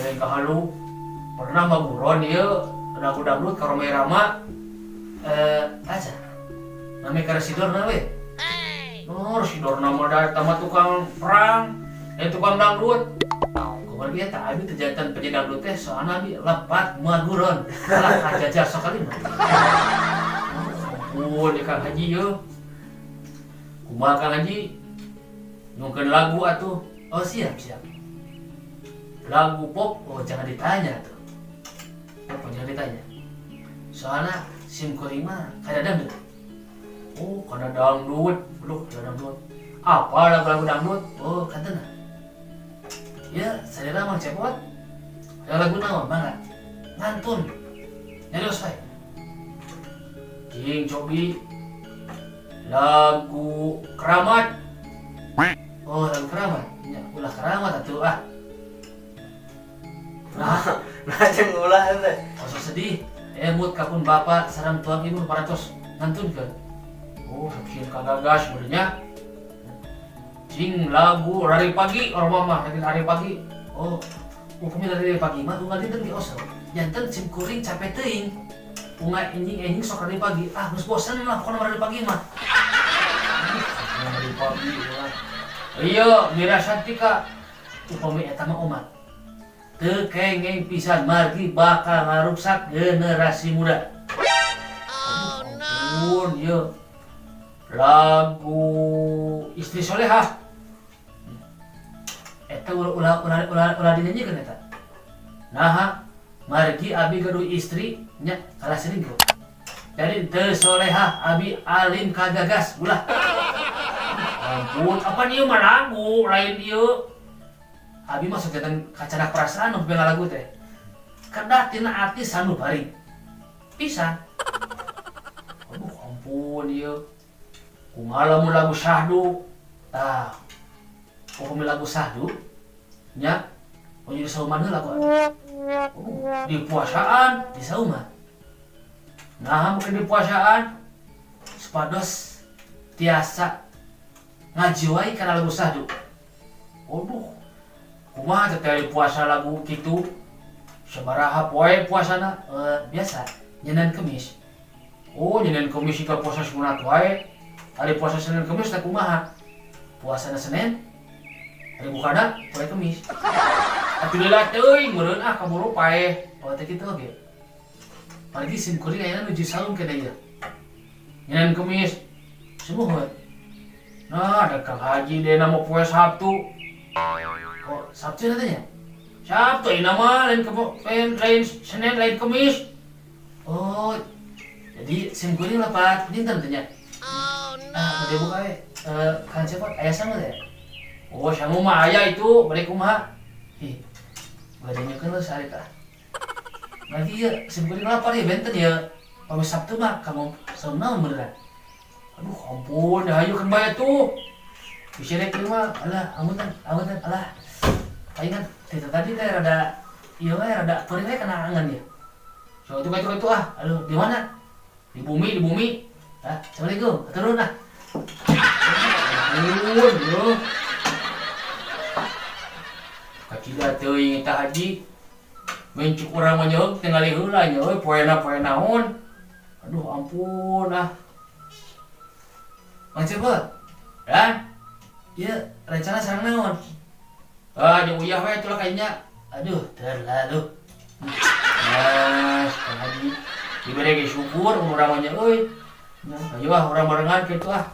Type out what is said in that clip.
Lain kahalu. Pernah mah buron ieu lagu dangdut ka Rhoma Irama. Eh, aja. Nami ka Residorna we. Oh, Residorna mah da eta mah tukang perang, lain tukang dangdut. Kumargi eta abi teu janten penyanyi dangdut teh soalna abi lepat maguron. Kalah kajajar sakali mah. Ampun ya Kang Haji ye. Kumaha, Kang Haji? Nyungkeun lagu atuh. Oh, siap siap. Lagu pop, oh, jangan ditanya tuh. Pop jangan ditanya. Soalnya sim kuring mah kada dangdut. Oh, kada dangdut. Aduh, kada dangdut. Apa lagu-lagu dangdut? Oh, kantena. Ya, saya Mang Cepot. Ada lagu naon, mangga? Ngantun. Nyarios wae. Jing cobi lagu Keramat. Oh, lagu Keramat. Ya, ulah Keramat atuh ah. Nah, Nah, jeung ulah teh. Osok sedih. Emut ka pun bapak sareng tuang ibu parantos ngantunkeun. Oh, sakieu kagagas meureunnya. Cing lagu Lari Pagi, orang mah lagi lari pagi. Oh, upami lari pagi mah unggal dinten ge osok. Janten sim kuring capek teuing. Unggal enjing-enjing sok lari pagi. Ah, geus bosen lah pokona lari pagi mah. Lari pagi ulah. Iya, Mira Santika. Upami eta mah omat. Teu kengeng pisan, margi bakal ngaruksak generasi muda. Oh, ampun, ieu. Lagu Istri Solehah. Eta ulah ulah ulah ulah, ulah dinyanyikeun eta. Naha, margi abi gaduh istri nya kalah selingkuh. Jadi teu solehah, abi alim kagagas ulah. Ampun, apa ieu mah lagu lain ieu. Abi mah sok janten kacanak perasaan nu lagu teh. Kedah tina arti sanubari. Pisan. Aduh, ampun ieu. Kumaha lamun lagu syahdu? Tah. Upami lagu syahdu nya, oh, jadi sauman heula ku abi. Oh, di puasaan di sauman. Nah, mungkin di puasaan supados tiasa ngajiwai kana lagu syahdu. Aduh, kumaha teh di puasa lagu kitu? Sabaraha poe puasana? Eh, biasa, Nyenen Kemis. Oh, Nyenen Kemis jika puasa sunat wae. Hari puasa Senin Kemis teh kumaha? Puasana Senin, hari bukana poe Kemis. Atuh leulah teuing meureun ah, kaburu paeh. Oh, teh kitu oge. Apalagi sim kuring ayeuna nuju saum keneh ieu. Nyenen Kemis. Sumuhun. Nah, ada Kang Haji deh nama poe Sabtu. Oh, Sabtu nantinya? Sabtu ini nama lain lain, lain Senin, lain Kemis. Oh, jadi sim kuring lepat dinten teh nya. Ah, bade buka we. Eh, Kang Cepot aya sangu teh? Oh, sangu mah aya itu, bade kumaha? Ih, bade nyeukeun lu sare tah. Lagi ieu sim kuring lapar ya, benten ya. Pami Sabtu mah kamu saum naon beneran? Aduh, ampun, hayu kan bae tuh. Bisa rek mah, alah, amuntan, amuntan, alah. Palingan teh tadi teh rada ieu we, rada peuring we kana angan ya. So itu ah, aduh, di mana? Di bumi, di bumi. Ah, assalamualaikum, turun ah. Ampun, yo. Kacida teuing eta haji. Mencuk urang mah nyeuk tingali heula nya euy, poena poe naon. Aduh, ampun ah. Mang Cepot. Dan ieu rencana sareng naon? Ah, jeung uyah we itulah kayaknya. Aduh, terlalu. Nah, Kang Haji. Dibere ge syukur urang mah nya euy. Ayo ah, urang barengan kitu ah.